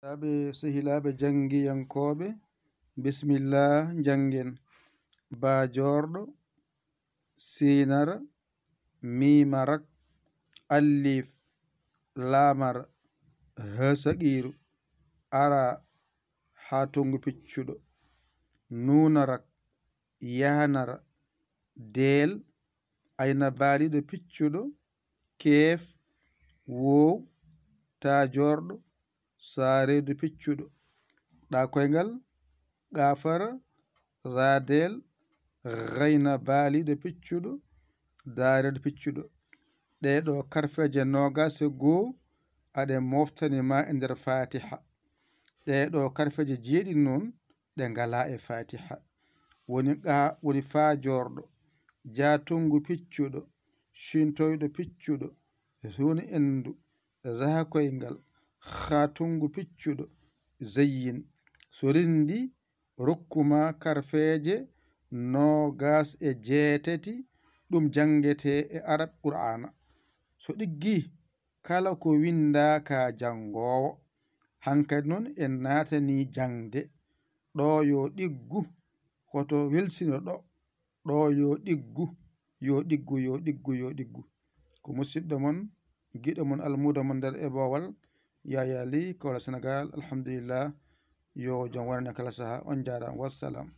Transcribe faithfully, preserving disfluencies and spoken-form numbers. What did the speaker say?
Sehilaaɓe, sehilaaɓe janngiyankooɓe, bisimilla, njanngen. Baa joorɗo, siinara, miimara, alliif, laamara, haa saqiiru, ara, haa tonngu piccuɗo, nuunara, yahanara, deel, ayna baaliiɗo piccuɗo, keef, woow, taa joorɗo, saareedu piccuɗo, ɗa koyngal, qaafara, raa deel, gayna baaliiɗo piccuɗo, daareedu piccuɗo. Ɗee ɗoo karfeeje noogaas e goo aɗe mooftani ma e nder Faatiha. Ɗee ɗoo karfeeje jeeɗiɗi noon, ɗe ngalaa e Faatiha. Woni qa, woni faa joorɗo, jaa tonngu piccuɗo, ciintoyɗo piccuɗo, huuni enndu, raa koyngal, haa tonngu piccuɗo, zayyin. So renndii, rokku ma karfeeje noogaas e jeetati, ɗum janngetee e Arab Qur'aana. So ɗiggii, kala ko winndaa ka janngoowo. Hankadi noon en naatanii jaŋde. Ɗo yo ɗiggu, hoto welsino ɗo. Ɗo yo ɗiggu, yo ɗiggu, yo ɗiggu, yo ɗiggu. Ko musidɗo mon, giɗo mon, almuudo mon nder e boowal, Yaya Ly, Kaolack, Senegaal. Alhamdulillah, yo jom wonane kala sahaa. On njaaraama. Wassalam.